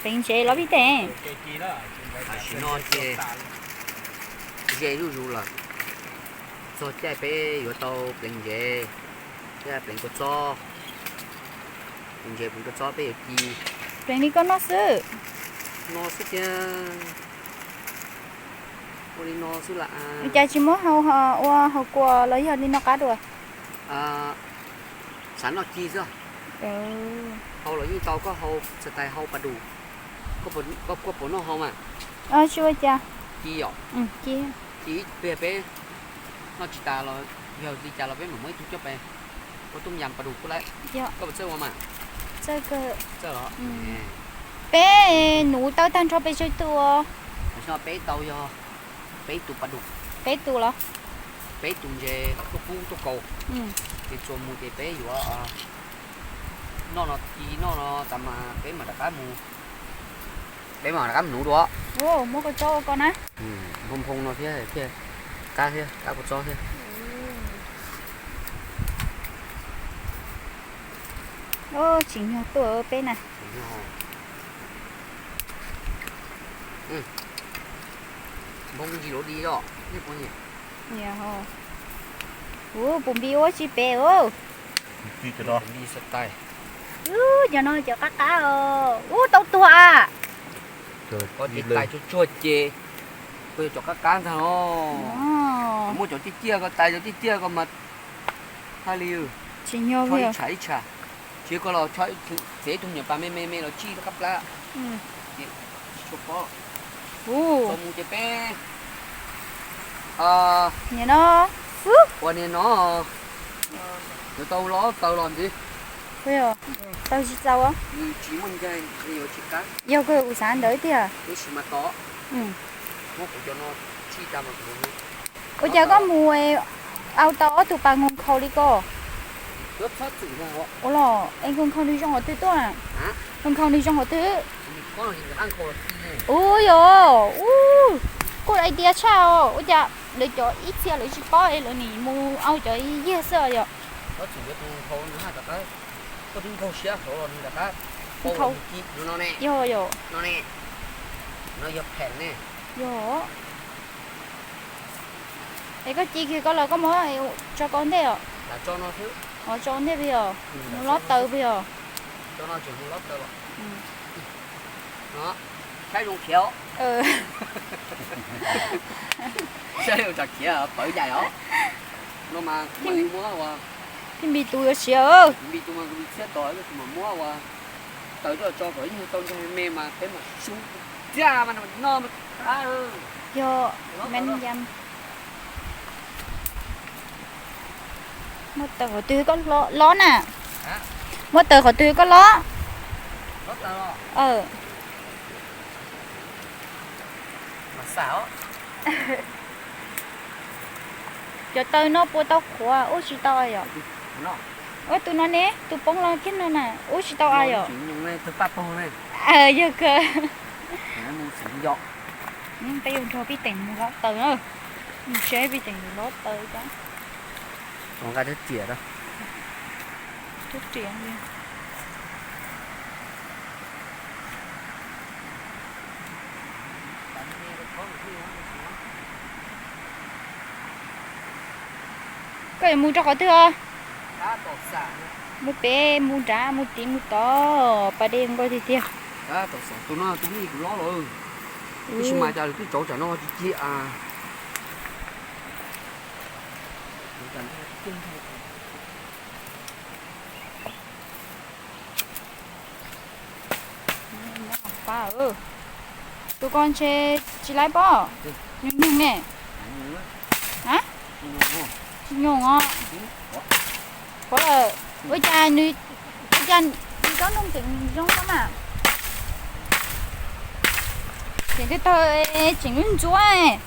Pleev ntsev los vij teg. Tam sim no ces ze zuj zus lawm, txog caij peb yuav tau pleev ntsev thiab pleev kua txob. Pleev ntsev pleev kua txob peb yuav ci. Pleev li koj noj xwb. No xwb tiag. Ua li no xwb las. Cas tsis muab hau ua hau kua los yog li no qab dua? Xav noj ci xwb. Hau los yeej tau, koj hau txhais tais hau pas dus, koj puas noj hau mas? Tsis ua cas. Ci yom? Ci ib pliag peb noj tsis tas los yog li cas los peb mam muab ib tug coj pem ua tub yas pas dus kuj lawm. Koj puas txawj ua mas? Txawj los? Peb nuv tau tag nrho pes tsawg tus? Tam sim no peb tau yog peb tus pas dus. Peb tus los? Peb tus ntses tuaj kub tuaj kaus. Ces txuas mus ces peb yuav noj no ci noj no tas mas peb mam rov qab mus, peb mam rov qab mus nuv dua. Muab kua txob ua ko na. Nphoo nphoo no thiab thiaj qab thiab, qab kua txob thiab. Tsim nyog tuaj peb na. Nphoo ntsis luv li os. Ub, puv npis ua tsi pem os. Cov no cov qab qab os. Ub, tau tuag a. Koj ces tais tsuag tsuag ces koj yog cov qab qab ntag los. Muaj cov ciaj ciaj ko, tais cov ciaj ciaj ko mas haj li. Tsis yog, ib tsam ib tsam, tsis koj los txev tus nyuam pas me me me los tsij rau qab plab. Tsis tshua pob. Txuas mus ces peb ua niag no, yuav tau lob taws los ntxiv. Taws tsis txaus, nws tsis muaj ncaig, nws yuav tsis qab. Yog kawg, kuv xav ntawd tiag. Tab sis mas tod, muab kuv cov no tsij tas mas kuv ua cas koj mus au tau ob tug pas nkoos nkhaus li ko? Ua los es nkoos nkhaus nws zoo qhov twg tuaj? Nkoos nkhaus nws zoo qhov twg? Ua yog, ub, koj ua ib tias tshaj os, ua cas lawv cov ib txhia lawv tsis paub es lawv nim mus au cov yag xwb yom? Koj twb nkaug siab hauv los nws rov qab, yog, no ne, no yog pheem ne. Yog. Es koj ci kiag koj los koj muab tso koj ntej os. Tso ntej pes os, mus lob taws pes os. Saib zoo khiav, saib zoo tsam khiav pawv ncaim os. No mas kuv mam li muab ua, thiaj npis tus yuav siav, npis tus mas kuv txhiab tos kuv mam muab ua taws coj tso kom ib nyuag tau ntsag me mas peb mam su tiag mas no. Yog, muab taws qhov twg koj lob na? Muab taws qhov twg koj lob? Cov taws no puas tau qhuav ua tsis tau yom? Ua tus no ne, tus poob los kiag no na, ua tsis tau a yom? Yog kawg. Peb yuav nrog Pij Teem mus lob taws na. Mus saib Pij Teem mus lob taws. Koj yuav mus rau qhov twg os? Mus pem, mus nrad, mus tid mus tod, pas dej nkauj tiag tiag. Tus no tus me kuv lob lawm, tab sis mas cas lawv twb tsauv tsam no tsis ci a. Tus ko ntshe tsis laib pob, nyoos nyoos ne. Tsis nyoos os. Qhuav lawm, ua cas nws, ua cas nws tsob ntoo tseem zoo no mas. Tseem tawg tawg, tseem ntxuav ntxuav.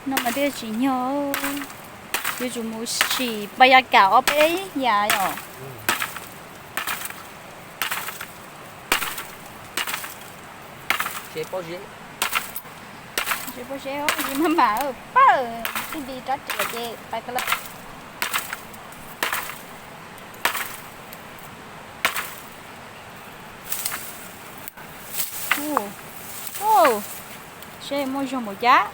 No mas twb tsis nyog, yuav tsum mus sim pas yas kam ob peb yas os. Seb puas seb, yim maj mam pawg tib nti rab riam ces pais tau lawm. Seb muaj zog npaum cas.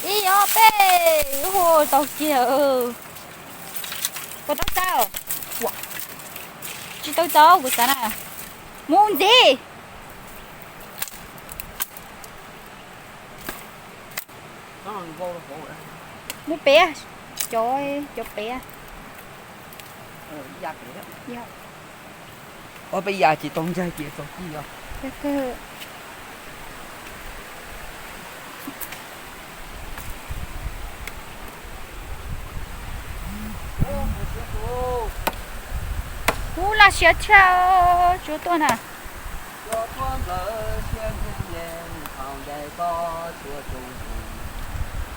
Ib ob peb, hu tau kiag. Koj tau txaus? Tsis tau txaus kuv xav na. Mus ntxiv. Mus pem, cov, cov pem. Ob peb yam ces tau ncaig ces txaus txij os. Ub, laj siab thiab, tsuav tuaj na.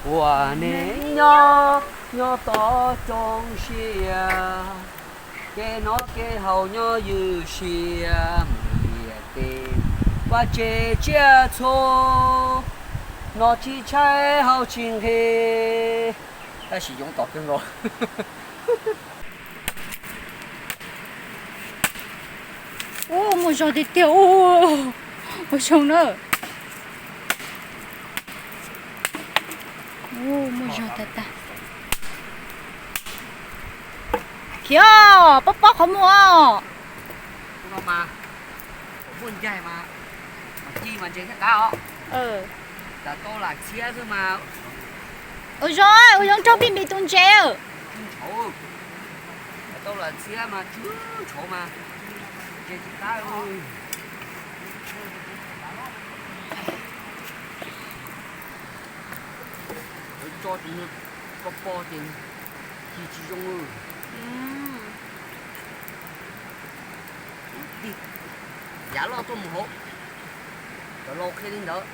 Ua neeg nyob, nyob tod tsoo sia, kev noj kev haus nyob ywj sia, mus liaj teb, vaj tse tsiaj txhu, noj tsis tshaib haus tsis nqhis. Tab sis yoov tom kawg nkaus. Ub, muaj zog tiag tiag, ub, ua zoo na. Ub, muaj zog tag tag. Khiav, pob pob qhov muag. Muaj ncaig mas, ci mas ntses thiaj qab os. Lam tau lam txhiab xwb mas. Ua zoo, ua zoo nrog Pij Npis tus ntses. Ntshauv, lam tau lam txhiab mas tsw ntshauv mas ntses tsis qab. Tso tus ko po ces ci tsis zoo. Yav loj tuaj mus hauv, cov laus qhia li ntawd.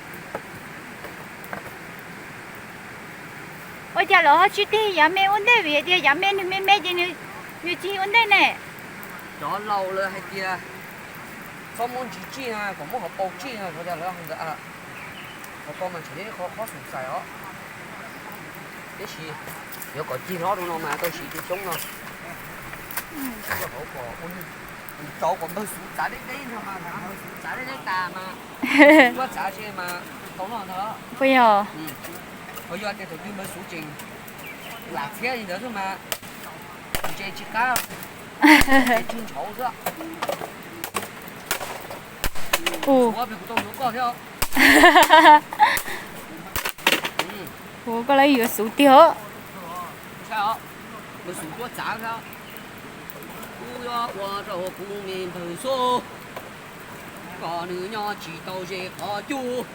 Ua cas lawv ho tsis tig yav me ua ntej vim tias yav me nws me me ces nws tsis ua ntej ne? Cov laus lawv hais tias txhob muab ntsis tsij no, kom muab hauv paus tsij no, lawv hais ntawd. Hauv paus mas tseem ib qho qhob xum xais os. Tiam sis yuav kom cig hlob rau no mas tau siv tus xyoob no. Rau kom npawg Xuv txav deb deb no mas, npawg Xuv txav deb deb tas mas, Xuv txav ze mas tau noj ntag. Puas yog? Ho yog tias thaum twg npawg Xuv tseem lam txhiab li ntawd xwb mas ntses tsis qab, ntses tsw ntshauv xwb. Ua pem kuv tau ntxuav koj thiab. Ua koj lawv yuav Xuv tiag. Npawg Xuv tuaj txav thiab. Kuv yuav ua rau kuv me npawg Xuv, kom nws nyob tsis tau ze qhov cub.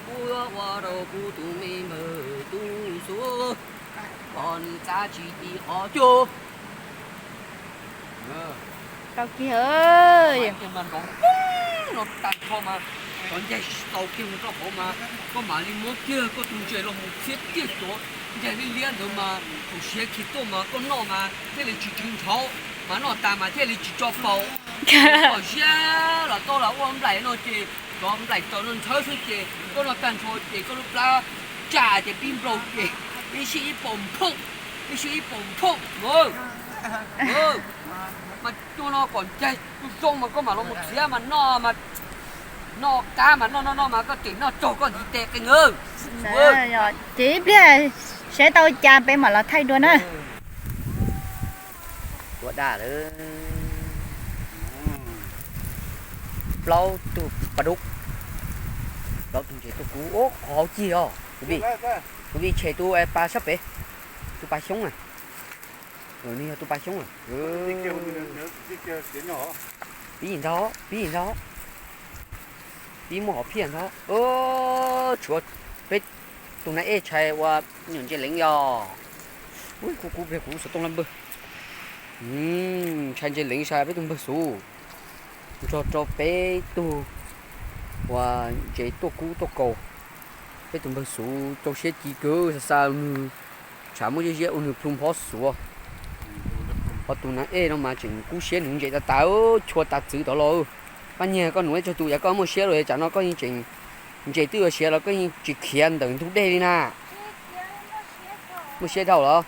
Kuv yuav ua rau kuv tus me npawg tub Xuv, kom nws txav tsis ti qhov cub. Tau kiag. Mas nrov no tag nrho mas, cov ncaig tsis tau kiag mus rau hauv mas, koj mam li muab kiag koj tus ntses los mus txhiab kiag cov ncaig liab liab ntawd mas, thaum siav kiag tuaj mas koj noj mas thiaj li tsis tsw ntshauv, mas noj tas mas thiaj li tsis tso paus. Koj siab los tau los ua nplaim no ces cov nplaim taws no ntxhawb xwb ces koj noj tag nrho ces koj lub plab tsam ces pib nplaum ces ib sij ib paus nphooj, ib sij ib paus nphooj. Mas cua no kom ncaig zoo mas koj mam los mus txiav mas noj mas, noj qab mas noj noj noj mas koj tseem noj tsaug koj ntiv tes qees. Ces ib pliag saib tau cas peb mam los thaij dua na. Tuaj daj lawm. Plaub tug pas dub, plaub tug ntses tuaj kub. Ub, qhov hauv cig os. Tus vij tshem tus pas sab pem, tus pas xyoob na. Nws yog tus pas xyoob na. Pib ntag, pib ntag. Pib muaj hom phiaj ntag. Tshuav peb tus nais ej tshais ua nyuam ntses leev yog. Kuv kuv kuv xov tooj laj npawg. Tshais ntses leev sai peb tus npawg Xuv. Nrog rau peb tug uas ntses tuaj kub tuaj kaus. Peb tus npawg Xuv rau siab ci kawg, xa xa nws, tshav muaj ziab ziab ua nws plhu nphob xuav. Ho tus nais ej no mas tseem kub siab nws ntses tas tas, chua tas txwv tod los. Paj Nyiag koj num ib txog tus yav koj muaj siab los tsam no koj yeej tseem Ntses twb yuav siav los koj yeej tsis khiav ntawm ntug dej li na. Muaj siab dhau los?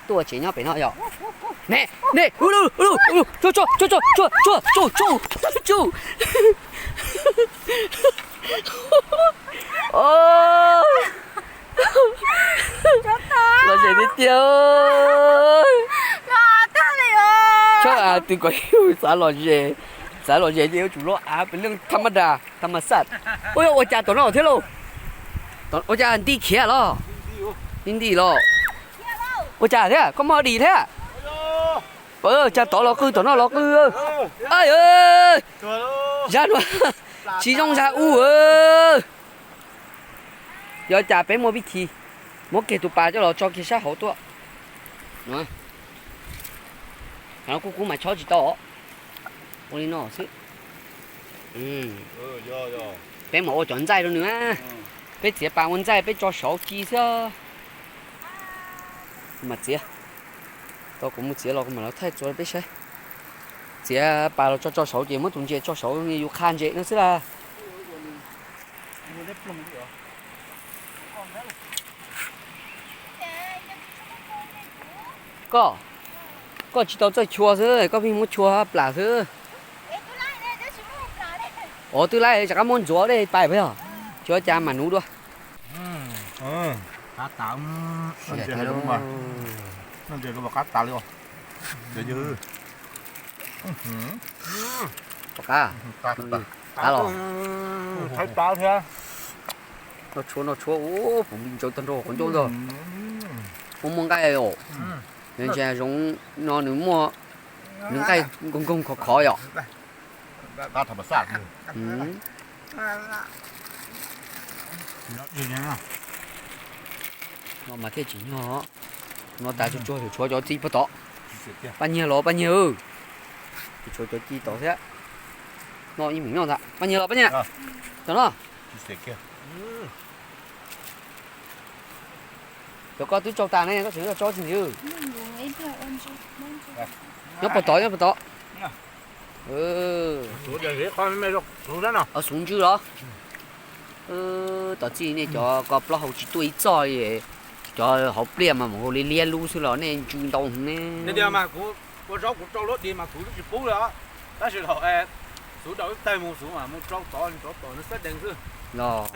Tuaj tsev nyob pem no yom. Ne, ne, tsuj, tsuj, tsuj, tsuj. Lom zem tiag tiag. Txhob av twg kom yus xav lom zem, xav lom zem ces yuav tsum loj av pem leej tham ma das tham ma xaj. Ua cas tom no thiab lauj? Ua cas nti khiav los? Nti nti los? Ua cas thiab koj muaj dim thiab? Cas tod los qw tom no los qw. Zaj no tsis zoo zaj u. Yog cas peb muaj vib thib, muab kiag tus pas coj los tso kiag sab hauv tuaj. Kuv kuv mas chob tsis tau os. Ua li no xwb. Peb mam ua cov ntxaij rau nws. Peb txiav pas ua ntxaij peb tso saud ci xwb. Kuv mam txiav. Tau kuv mus txiav los kuv mam los thaij txuas rau peb saib. Txiav pas los tso tso saud ces muab tus ntses tso saud yus qha ntses no xwb las. Koj, koj tsis tau txawj chua xwb, koj pheej muab chua plam xwb. Ov twb laib, rov qab muab ntxuav dej pais puas yog? Tsis ua cas mam nuv dua. Qab los? Noj tshuab, noj tshuab, puv ntsaws tag nrho qhov ncauj ntag. Muaj muaj nqaij os. Ntshe zoov no nws muaj, nws nqaij nkoog nkoog khov khov yom. No mas thiaj tsim nyog. No tas tsuag tsuag tshuav cov ci puag tod. Paj nyiag los paj nyiag, tshuav cov ci tod thiab. No ib meem noj ntag, paj nyiag los paj nyiag. Tod no. Cov koj twb tsau tas ne, koj tseem yuav tso tsis ntsws? Nyob puag tod, nyob puag tod. Xuv ntswj los? Tom txij nej cov ko plaub hau tsis tuaj ib txoj li, cov hauv pliaj mas mus hau li liab lub xwb los nej ntsws ntau heev ne. Ua zaub kuv rau luab di mas kuv twb tsis pub li os, tab sis thaum xuv daus ib teg mus xuv mas mus rau tod, rau tom nws xab dees xwb. Los,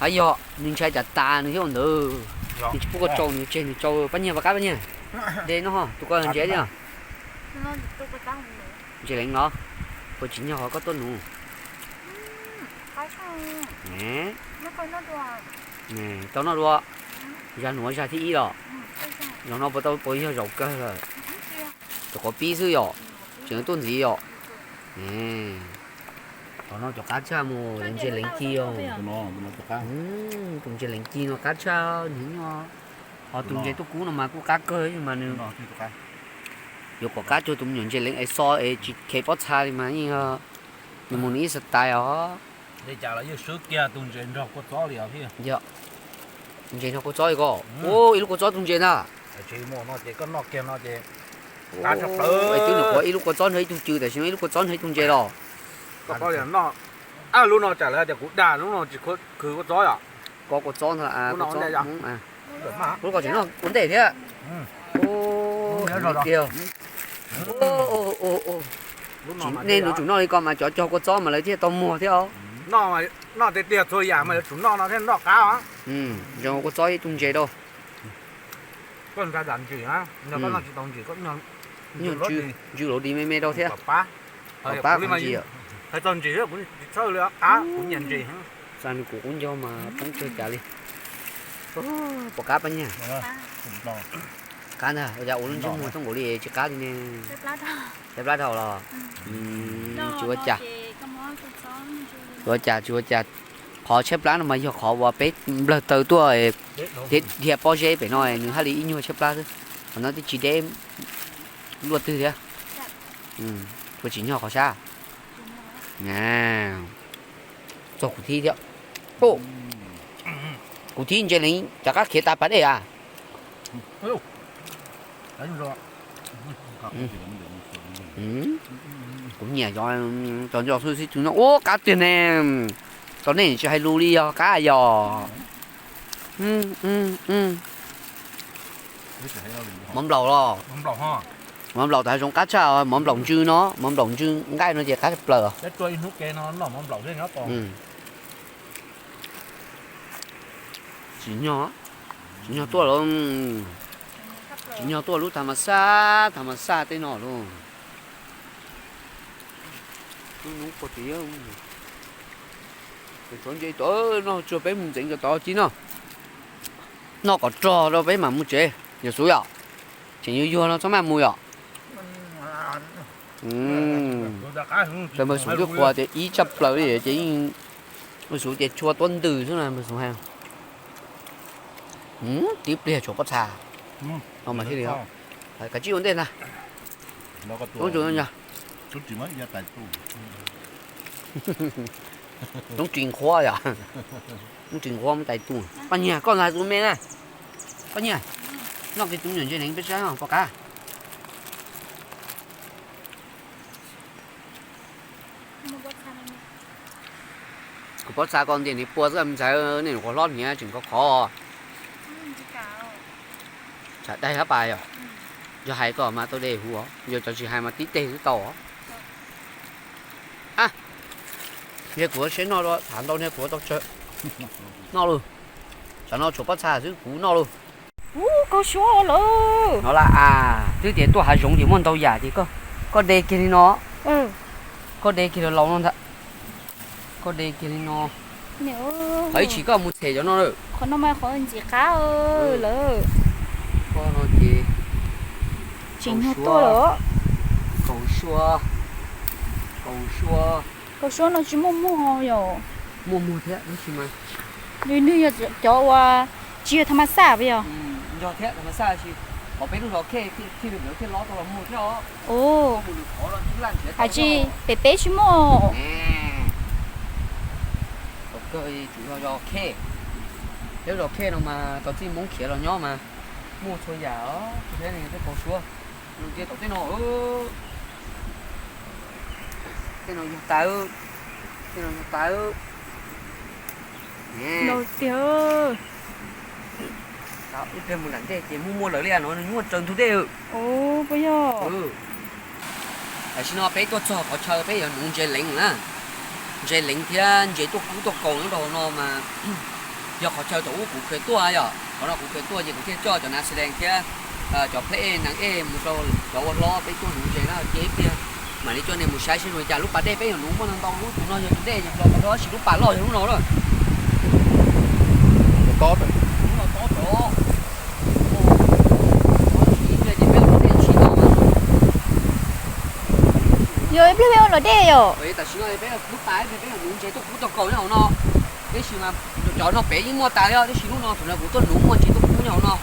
a yog nws ntshai cas tas nws thiaj ua ntawd, nws tsis pub koj rau nws tseg nws tsau pab nyiag pab qab pab nyiag. De no tus ko ntses thiab. Ntses leev los? Puas tsim nyog qhov koj tuaj nuv? Tau noj dua. Zag nuav zag thib ib los? Zaum no puas tau, puas yog zaum kawg lawm? Tus qhov pib xwb yom, tseem tuaj ntxiv yom. Qhov no cov qab tshaj mus ntses leev ci os. Tus ntses leev ci no qab tshaj nws nyob. Ho tus ntses tuaj kub no mas kuj qab kawg mas nws yuav kom qab cuag tus me nyuam ntses leev es xo es tsis khev pob txha li mas yeej nws mus nws ib style os. Li cas los yeej swb kiag tus ntses nrog kua txob li os thiab. Yog ntses nrog kua txob li ko. Ua ib lub kua txob tus ntses ntag. Es twb nyuam qhuav ib lub kua txob nrog ib tug cw tam sim no ib lub kua txob nrog ib tug ntses los. Lub no tsam lawv tias kuv dag lub no tsis khwv kua txob yom. Ko kua txob ntag, kua txob Hmoob. Lub ko tseem noj ua ntej thiab. Tiag. Nej nws tsum noj li ko mas cov cog kua txob mas lawv thiaj tau muag thiab os. Noj tiag tiag txhua yam mas yuav tsum noj no thiaj noj qab. Zoo kua txob ib tug ntses rau. Koj nqa dam ntsis, koj noj tsis tau ntsis, koj nyuag ntsws los di me me rau thiab. Pab, pab kuv ntsis. Hais txog ntsis kuv tsis txhawj li, qab kuv nyiam ntsis. Xa nws kuv qub nco mas poob tsawg cas li. Puas qab pab nyiag? Qab ntag, ua cas ua lub ntsej muag zoo nkaus li tsis qab li ne? Tshaib plab dhau los? Tsis ua cas. Tsis ua cas, tsis ua cas. Qhov tshaib plab no mas yog qhov uas peb nplawg taw tuaj dhia pob zeb pem no nws haj li ib nyuag tshaib plab xwb. Qhov no twb tsis deb luaj twg thiab. Puas tsim nyog qhov sab? Txog kuv thib thiab. Kuv thib ntses leev rov qab khiav tas pas dej a. Kuv nyiam cov ntsos xwb xwb tus no ua qab tiag ne. Tau nej tsis hais lus li yog qab yog. Mov nplaum los? Mov nplaum tas hav zoov qab tshaj, mov nplaum ntsw no, mov nplaum ntsw nqaij no ces qab tshaj plaws. Tsis nyog, tsis nyog tuaj lauj, tsis nyog tuaj lub tham mas xaj, tham mas xaj tej no lauj. Lub hnub puag tid, tshuav ntses tod no, tsuag peb mus ntxeev cov tod ci no. Noj kom rog rau peb mam mus tsev, yog xub yom. Tseem yuag yuag no txhob maj mus yom. Npawg Xub twb qhuas tias ib tshaj plaws li ces yeej, Npawg Xub ces tshua tuab ntws xwb na Npawg Xub hais. Tib pliag tshuav pob txha no mas thiaj li. Kav tsij ua ntej ntag. Roob ris nqhuab yom. Roob ris nqhuab muab tais tuaj. Poj niam koj hais tus me na. Poj niam, noj kiag tus me nyuam ntses neev peb saib pom qab. Kuv pob txha koj ntiag niag pua xwb me ntxhais, nej nyuam qhuav hlob hniav tseem khov khov. Tsam daig hab pas yom. Yog hais koj mas tau dej huv os, yog cov tsis hais mas tib teg twb tau os. Yog kuv siab noj dua, tham ntau niag kuv tau tsawg. Noj lauj. Tsam no tshuav pob txha xwb kuv noj lauj. Ub, kaus suab lawm. No las as, twb tias tuaj hav zoov ces muaj ntau yam ces koj de kiag li no. Koj de kiag laus laus no ntag. Koj de kiag li no. Qhov ib tshim koj mus txhem cov no lawm. Qhov no mas qhov ntxim qab lawm. Koj no ces tseem nyuag tuaj lawm. Kaus suab, kaus suab. Kaus suab no tsis muaj muag yom? Muaj muag thiab tab sis mas nws yog cov uas tsis yog tham mas xaj puas yog? Yog thiab tham mas xaj sis qhov peb lub zos khej thiaj li lawv thiaj lob tau los muag thiab os. Hais tsis pem peb tsis muaj. Thaum kawg tsuas yog zos khej, peb lub zos khej no mas tau txij Hmoob khiav los nyob mas muaj txhua yam os, thiab tej kaus suab. Nws cia tom tej no, tej no yog tawv, tej no yog tawv. Ib pliag mus nram dej ces muaj muaj lawm li no, nws nyuaj raws ntug dej. Puas yog? Tam sim no peb tuaj txog qhov chaw peb yuav nuv ntses leev na. Ntses leev thiab ntses tuaj kub tuaj kaus nyob rau hauv no mas yog qhov chaw thaum ub kuv kheev tuaj yom. Qhov no kuv kheev tuaj ces kuv thiaj coj cov nas xas dees thiab cov pleb ej nas ej mus rau cov ua hlob peb tuaj nuv ntses na. Ces ib pliag mam li coj nej mus saib seb zoo li cas. Lub pas dej peb yuav nuv muaj ntau ntau lub, tus no yog tus dej yog los rau tab sis lub pas loj yog lub no lawm. Yog ib pliag peb ua luam dej yom. Tam sim no peb lub pas peb yuav nuv ntses tuaj kub tuaj kaus nyob hauv no. Tab sis mas cov no pem yeej muaj tas li os, tab sis lub no thaum no kuv tuaj nuv muaj ntses tuaj kub nyob hauv no.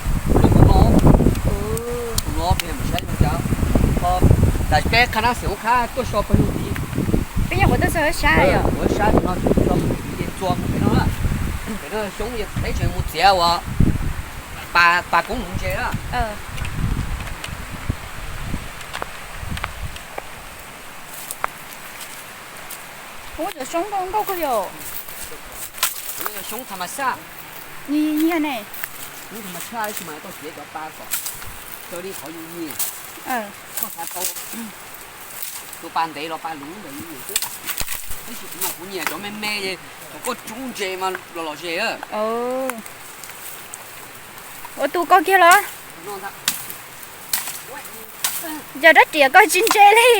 Tus no, tus no peb mam saib zoo li cas. Tam peb qhab nab xeem ub qhab tuaj so pawg lug tid. Peb nyuam qhuav tuaj txog sab yom. Qhuav sab no ces txua mus pem no na. Pem no xyoob ces peb tseem mus txiav uas pas koob nuv ntses na. Ub, cov xyoob nkauj nkauj kawg yom. Xyoob tham mas xaj. Nyiag ne. Xyoob tham mas xaj tab sis mas tau txiav cov pas kom raws li qhov yus nyiam. Koj xav tau tus pas ntev los pas luv ntawm yus nyiam xwb. Tab sis kuv mas kuv nyiam cov me me es thaum koj rub ntses mas los lom zem. Ua tus koj kiag los? Yog rab riam koj tsis ntse li.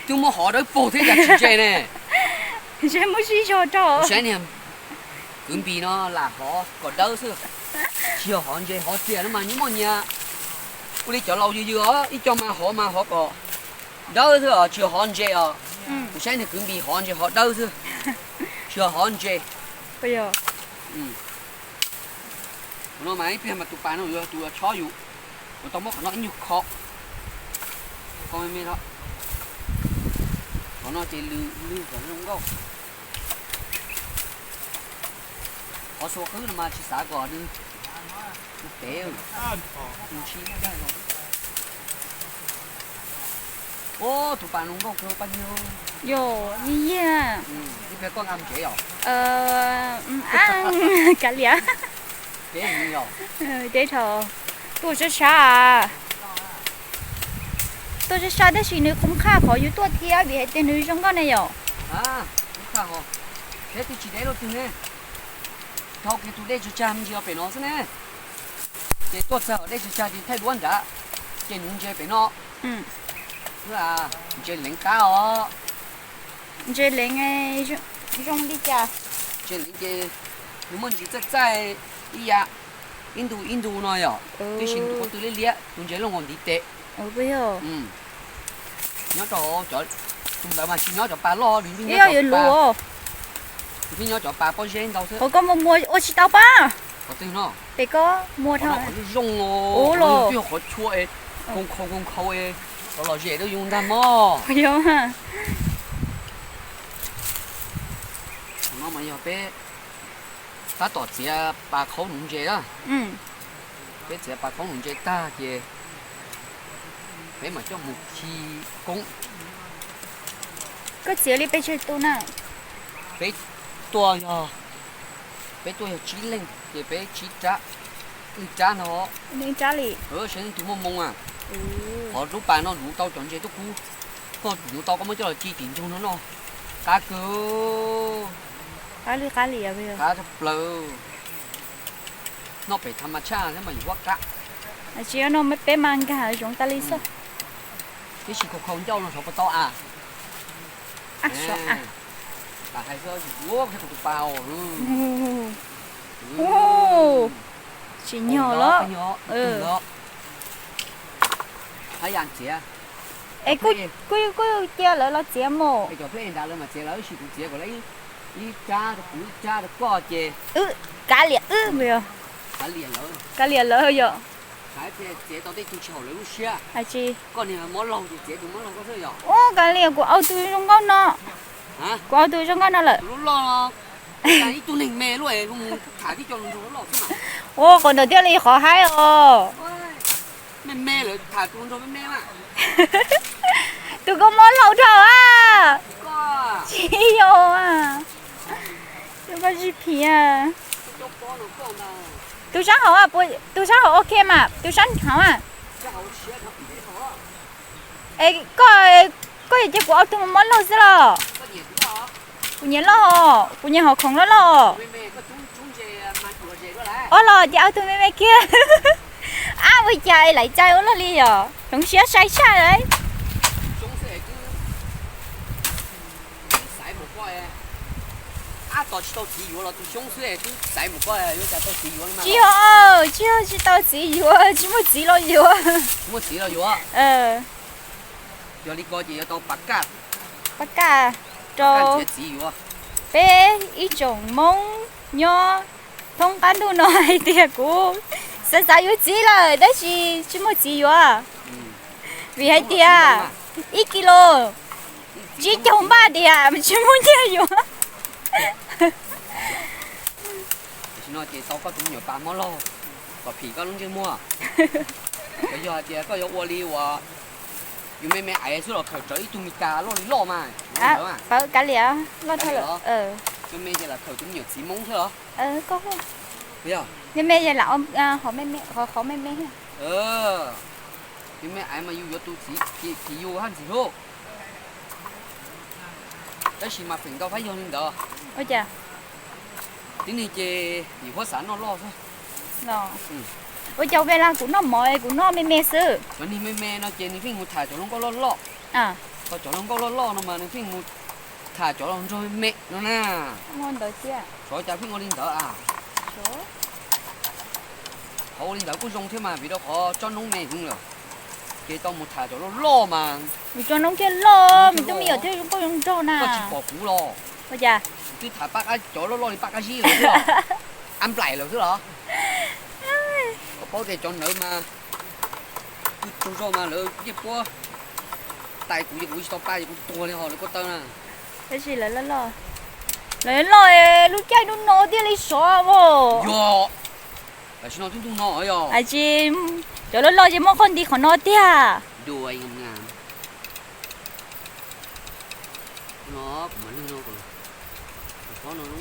Twb muab hov dawb paug thiab cas tsis ntse ne. Ntshe muab sib zog rau. Saib niag kwv Npis no lam hov kom dawb xwb, tsis yog hov ntse hov riam no mas nyias muaj nyias. Ua li cov laus yws yws os, ib co mas hov mas hov kom dawb xwb os, tsis yog hov ntse os. Kuv saib niag kwv Npis hov ntse hov dawb xwb, tsis yog hov ntse. Tus no mas ib pliag mas tus pas no yuav tus chob yus, kuv tau muab qhov no ib nyuag kho, kho me me no. Qhov no ces lwm lwm kom zoo nkauj. Qhov xua qwb no mas tsis xav kom nws tev, nws tsis ncaig los. Ub, tus pas no nkauj kawg pab nyuj. Yog, Yij Yij. Ib pliag koj nqa mus tsev os. Kav liam. Teb dhau. Tuaj sab sab, tuaj sab sab tab sis nws qhov qhaj qhov yus tuaj thiab vim hais tias nws zoo nkauj ne yom. Qhov qhaj qhov, thiab twb tsis deb luaj twg ne. Dhau kiag tus dej tsag tsag me ntsis pem no xwb ne. Ces tuaj txog dej tsag tsag ces thaij duab nrad, ces nws ntses pem no. Ntses leev qab os. Ntses leev zoo li cas? Ntses leev ces nws muaj ntsis txaij txaij ib yam, ib ntu ib ntu no yom, tiam sis tus qub tw liab liab, tus ntses loj nkaus ntiv tes. Nyob rau cov, tus ntawd mas tsis nyob cov pas loj, nws yeej nyob cov pas, nws yeej nyob cov pas pob zeb ntau xwb. Qhov koj muag muag ua tsis tau pab. Qhov twg no? Pem koj muag dhau. Qhov zoo zoo, twb yog qhov tshua, khau khau khau khau, los los zem rau yus ntag mog. No mas yog peb tab tom txiav pas khaub nuv ntses na. Peb txiav pas khaub nuv ntses tag ces peb mam coj mus khi koob. Koj txiav li pes tsawg tus na? Peb tuaj yog, peb tuaj yog tsib leeg ces peb tsib rab, ib rab no. Saib leej twg muaj moo a. Qhov lub pas no nuv tau cov ntses tuaj kub, koj nuv tau koj muab coj los ci tim nroog no noj, qab kawg. Qab li qab li, qab tshaj plaws. Noj pem tha ma tshaj thiab mas yus huab qab. Tsis no peb mas nkag zoov tas li xwb. Tiam sis khau khau ncauj no xyov puas tau a. Tam hais xwb, yuav qhia kuv tus pas os. Tsis nyog los. Haj yam txiav. Es kuj cia lawv los txiav mus. Cov peb nrad lawv mas txiav lawv, tab sis kuv txiav kom lawv ib rab rau kuv ib rab rau koj ces. Kav liam wb, kav liam lawv yom. Txiav tau tej tug tsis haum lawv lub siab. Koj niag mob laug ces txiav tus mob laug koj xwb yom. Ua kav liam, kuv au tus zoo nkauj no. Kuv au tus zoo nkauj no lawm. Tus loj loj, ib tug neeg me luaj mus tham tib co hluas nraug loj xwb mas. Ua qhov ntawd thiaj li qhov haib os. Me me lawv tham tus hluas nraug me me mas. Tus koj mob laug dhau a. Tsis yog a. Tus koj tsis phiv. Tus sab hauv, tus sab hauv ok mas, tus sab hauv a. Es koj, koj yuav cia kuv au tus mob laug xwb los? Kuv nyiam loj, kuv nyiam hauv khoom loj loj. Ob los ces au tus me me kiag. Ab, ua cas laiv cai ua luaj li yom, hloov siab sai tshaj lawm. Tsis yog, tsis yog tsis tau txiv yuav, tsis muaj txiv los yuav. Tsis muaj txiv los yuav. Yog li ko ces yuav tau pas kaj, pas kaj rau txiv yuav. Peb ib tsoom Hmoob nyob thoob qab ntuj no hais tias kuv xav xav yuav txiv lawm tab sis tsis muaj txiv yuav. Vim hais tias ib kis los tsib caug npaj diam tsis muaj nyiaj yuav. Tam sim no ces tau koj tus me nyuam pas mob laug kom phim koj lub ntsej muag. Los yog hais tias koj yuav ua li uas yus me me aiv xwb los khawm rawv ib tug Mis Kas loj li loj mas. Pawv kav liam, loj dhau lawm. Me me ces lam khawm tus me nyuam txiv Hmoob xwb los? Me me ces lam, qhov me me. Me me aiv mas yus yuav tus txiv phim yus haj ntxim hlub. Tab sis mas feem ntau fab yog li ntawd. Tib neeg ces yus huab xav noj loj xwb. Ua cas ua pem las kuv noj mov kuv noj me me xwb. Cov neeg me me no ces nws pheej mus tham cov hluas nkauj loj loj. Ho cov hluas nkauj loj loj no mas nws pheej mus tham cov hluas nraug me me no na. Xyov cas pheej ua li ntawd a. Qhov ua li ntawd kuj zoo thiab mas vim rau qhov tsob noob me heev lawm, ces tau mus tham cov loj loj mas. Tsob noob thiaj loj, me tub me nyuam thiaj zoo nkauj zoo nraug na. Koj tsis pom kuv los? Ua cas? Twb tham pab qab, cov loj loj li pab qab zib lawm xwb los, ab nplaim lawm xwb los. Koj paub tias cov ntawd mas kuj tsaug zog mas lawv yeej puab tais kuv ces kuv tsis tau pa ces kuv tuag li ho lawv ko taw na. Tab sis lawv loj loj, lawv loj loj, lub caij lub no thiaj li sov os. Yog, tam sim no twb ntuj no yog. Tsis, cov loj loj ces muaj qhov nti qhov no tiag. No kuv mam nug no, kuv pob no zoo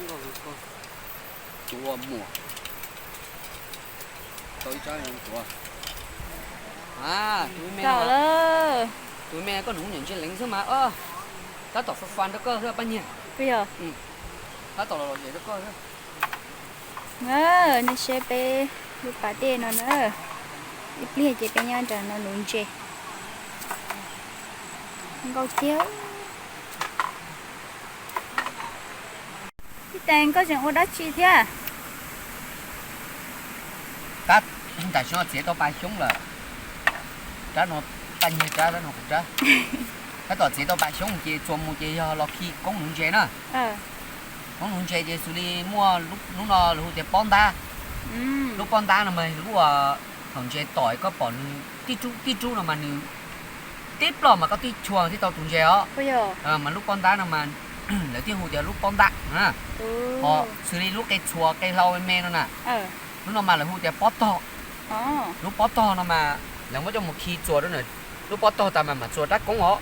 nkauj zoo koj. Tua muam, tau ib tsab zoo tuav. Tus me, tus me koj nuv niam ntsia leev xwb mas, tab tom fa fa rau koj xwb Paj Nyiag. Tab tom los los zem rau koj xwb. Nej saib peb lub pas dej no na, ib pliag ces peb nyob nram no nuv ntses. Nkauj thiab. Tij Teem, koj tseem ua dab tsi thiab? Tab, tam sim no txiav tau pas xyoob lawm. Rab no Paj Nyiag rab, rab no kuv rab. Tab tom txiav tau pas xyoob ces txuas mus ces yog los khi koob nuv ntses na. Koob nuv ntses ces xws li muaj lub no lawv hu tias pob ntab. Lub pob ntab no mas lub, thaum ntses tom koj pom nws tib rub tib rub no mas nws tib ploj mas koj tib chua thiaj tau tus ntses os. Mas lub pob ntab no mas lawv thiaj hu tias lub pob ntab. Ho xws li lub qe txhuas qe hlau me me no na, lub no mas lawv hu tias pob tog. Lub pob tog no mas lawv muab coj mus khi txuas rau na, lub pob tog tas mas mam txuas rab koob os.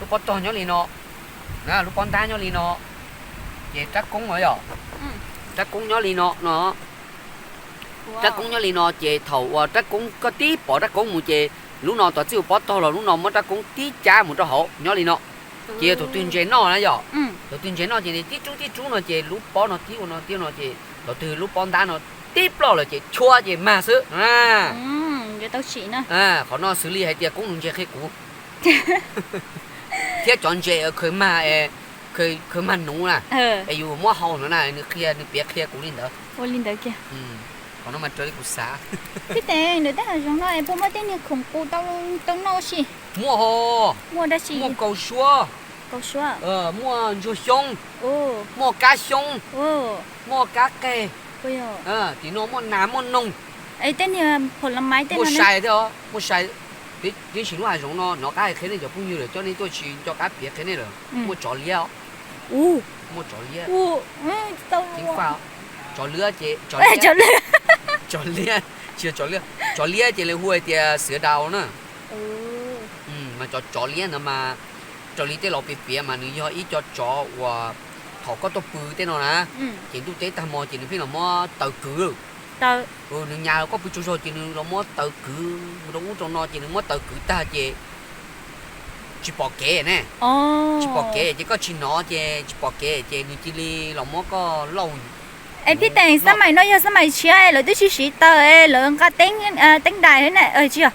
Lub pob tog nyob li no, lub pob ntab nyob li no, ces rab koob os yom. Rab koob nyob li no no. Rab koob nyob li no ces thaum uas rab koob koj tib pov rab koob mus ces lub no tov txij ua pob tog los lub no muab rab koob tib cab mus rau hauv nyob li no. Ces yog thaum twg ntses noj na yom, thaum twg ntses noj ces nws tib rub tib rub no ces lub pob no tib ua no tib ua no ces thaum twg lub pob ntab no tib ploj lawm ces chua ces mag xwb. Qhov no xws li hais tias koob nuv ntses qhia kuv thiab cov ntses khaws mag, khaws mag nuv na, es yus muab hau no na, nws qhia, nws piav qhia kuv li ntawd. Ua li ntawd kiag. Qhov no mas raws li kuv xav. Tij Teem, ntawm tej hav zoov no es puas muaj tej niag khoom qus tau noj si? Muaj ho, muaj dab tsi? Muaj kaus suab, kaus suab, muaj ntsuag xyoob, muaj kab xyoob, muaj kab qe, tim no muaj nas muaj noog, tej niag phom las maiv tej muaj no sai thiab os, muaj sai. Tiam sis lub hav zoov no nov qab hais qhia nej cov phooj ywg lawm, coj nej tuaj tsis nco qab piav qhia nej lawm, muaj tsov liab os. Muaj tsov liab. Tsov liab ces, tsov liab, tsis yog tsov liab, tsov liab ces lawv hu hais tias xiav daus na. Mas cov tsov liab ntawd mas raws li tej laus piav piav mas nws yog ib co tsov uas thaum koj tuaj pw tej no na, ces ntuj teb tag hmo ces nws pheej los muab taws kwv. Nws nyas los koj pw tsaug zog ces nws los muab taws kwv mus rau ub rau no ces nws muab taws kwv tag ces tsis pom kev ne. Tsis pom kev ces koj tsis hnov ces tsis pom kev ces nws cia li los muab koj lauj. Es Tij Teem, xab mais no yog xab mais tshiab lawv twb tsis siv taws, lawv nqa teeb, teeb dais na, tsis yog,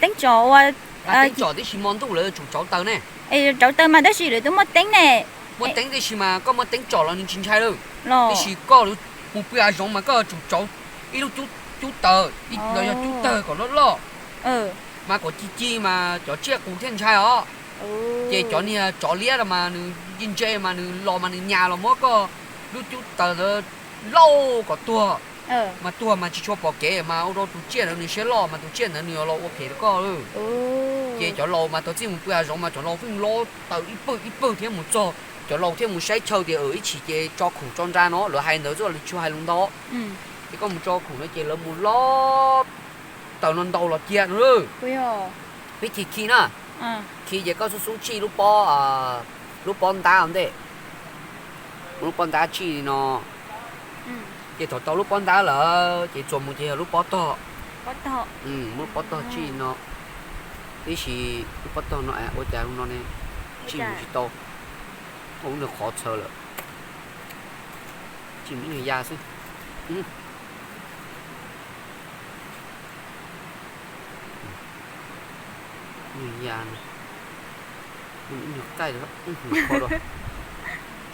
teeb tsom ua, teeb tsom tib si hmo ntuj lawv tsum tsauv taws ne. Tsauv taws mas tab sis lawv twb muaj teeb ne. Muaj teeb tib si mas koj muaj teeb tsom los nws tsis ntshai lawm. Tab sis koj mus pw hav zoov mas koj tsum tsauv ib lub cub taws los yog cub tawg kom loj loj. Mas kom ci ci mas cov tsiaj qus thiaj ntshai os. Ces cov niag tsov liab no mas nws ntse ntse mas nws los mas nws nyas los muab koj lub cub taws ntawd lauj kom tuag. Mas tuag mas tsis tshua pom kev mas ua rau tus tsiaj ntawd nws siab loj mas tus tsiaj ntawd nws yuav los ua phem rau koj. Ces cov laus mas thaum txij mus pw hav zoov mas cov laus pheej lob taws ib pawg ib pawg thiab mus txog, cov laus thiaj mus saib chaw tias ib chim ces tso khoom tso nra no, lawv hais ntawd xwb lawv tsis hais lus ntau. Ces koj mus tso khoom no ces lawv mus lob taws no ntau los cia no. Peb khi khi na, khi ces koj xub xub tsij lub pob, lub pob ntab ntej, lub pob ntab tsij li no. Ces thaum tau lub pob ntab lawm ces txuas mus ces yog lub pob tog. Lub pob tog tsij li no. Tab sis lub pob tog no ua cas no ne, tsij mus tsis tau, ua lub nws qhov txhaws lawm. Tsij mus ib nyuag ya xwb. Nyuag ya, ib nyuag qaij,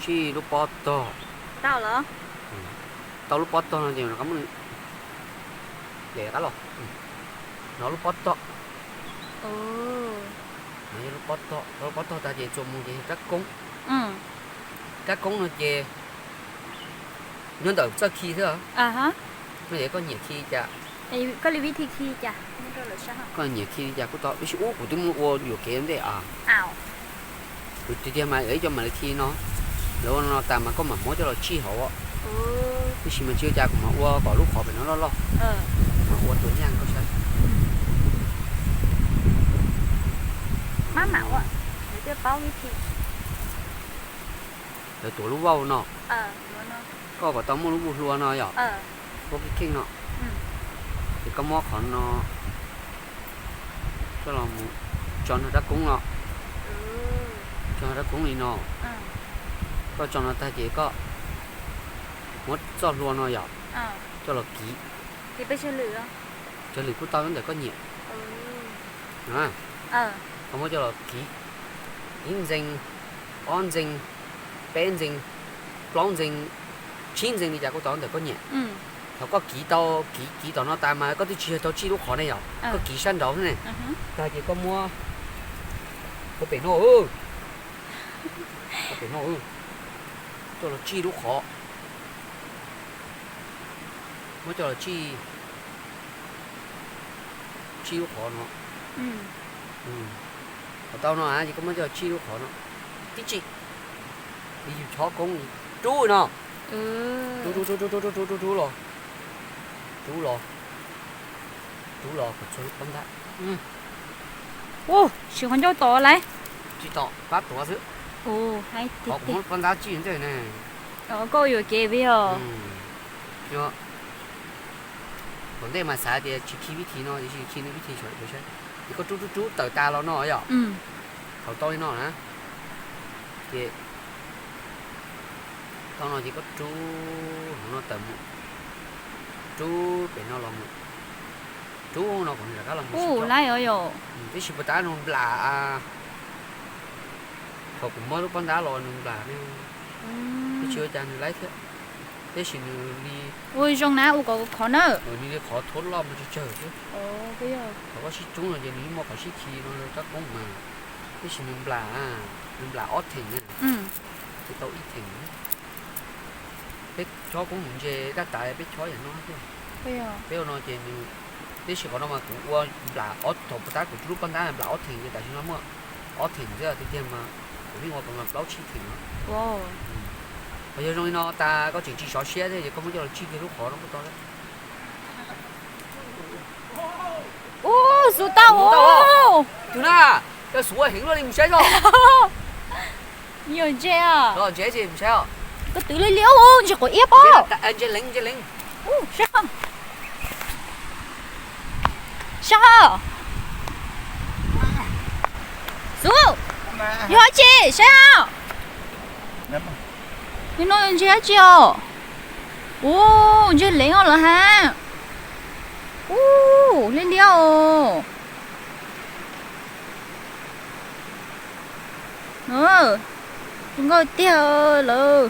tsij lub pob tog. Tau lub pob tog no ces rov qab los, no lub pob tog. Lub pob tog, tau lub pob tog tas ces txuas mus ces yog rab koob. Rab koob no ces nyob ntawm txawj khi xwb. No ces koj nyiam khi cas, koj nyiam khi li cas kuj tau, tab sis ub kuv twb muab ua yuam kev ntej. Kuv tiag tiag mas ib co mam li khi no, lawv ua no tas mas koj mam muab coj los tsij hauv. Tab sis mas tsis ua cas, kuv mam ua kom lub qhov pem no loj loj, mam ua tus nyaj koj saib. Mab mam ua, lawv twb paub vib thi. Lawv tuav lub vauj no, koj kom tau muaj lub vauj hlua no yom, vauj kheej kheej no, ces koj muab qhov no coj los mus tso nrog rab koob no, tso nrog rab koob li no. Koj tso no tag ces koj muab txoj hlua no yom, coj los kiv. Cov lwm kuj tau ntawm koj nyiam. Koj muab coj los kiv ib ntxees, ob ntxees, peb ntxees, plaub ntxees, tsib ntxees li cas kuj tau ntawm koj nyiam. Thaum koj kiv tau, kiv kiv tom no tas mas koj twb tsis yog tau tsij lub qhov ne yom, koj kiv sab nraud xwb ne. Tag ces koj muab, muab pem no, muab pem no coj los tsij lub qhov, muab coj los tsij, tsij lub qhov no. Qhov tau no ces koj muab coj los tsij lub qhov no tib tsi, li yus chob koob rub no, rub rub rub rub rub rub rub rub los, rub los, rub los kom txog lub pob ntab. Ua, siv qhov ncauj tom lawm. Tsis tom, pab tuav xwb. Qhov kuv muab lub pob ntab tsij ntej ne. Koj yuam kev vim os. Thaum ntej mas xav tias tsis khi vib thi no, tiam sis khi nws vib thi saib, ces koj rub rub rub tawm tas los no yom. Thaum tau li no na, ces tau no ces koj rub hauv no tawm mus, rub pem no los mus, rub no kom nws rov qab los mus sib cog. Tab sis puas tas nws nplam, thaum kuv muab lub pob ntab los nws nplam ne, twb tsis ua cas nws laib thiab. Tab sis nws li, ua zoo na, ua kom khov na, nws li qhov thuab loj mus tsawg tsawg thiab. Thaum koj sib rub no ces nws yeej muaj qhov sib khi no rab koob mas, tab sis nws nplam, nws nplam ob theem na, tsis tau ib theem. Peb chob koob hmoov ntse dab tas peb chob yam no thiab. Peb ua no ces nws, tab sis qhov no mas kuv ua nplam ob, thaum puag ta kuv rub lub pob ntab nplam ob theem ces tam sim no muaj ob theem xwb, tiag tiag mas kuv yeej ua plaub tsib theem no. Qhov yog zoo li no tas koj tseem tsis sov siab thiab ces koj muab coj los tsij kiag lub qhov no kuj tau. Ub, xuv tau. Tus na, koj xuv heev luaj li mus saib tso. Yog ntses os. Ntses ces mus saib os. Koj twv liab liab, ntses quav iab pob. Ntses leev, ntses leev. Saib, saib. Xuv, yog dab tsi saib os. Nim no ntses dab tsi os? Ub, ntses leev os lawm hab. Ub, liab liab os. Zoo nkauj tiag lawm.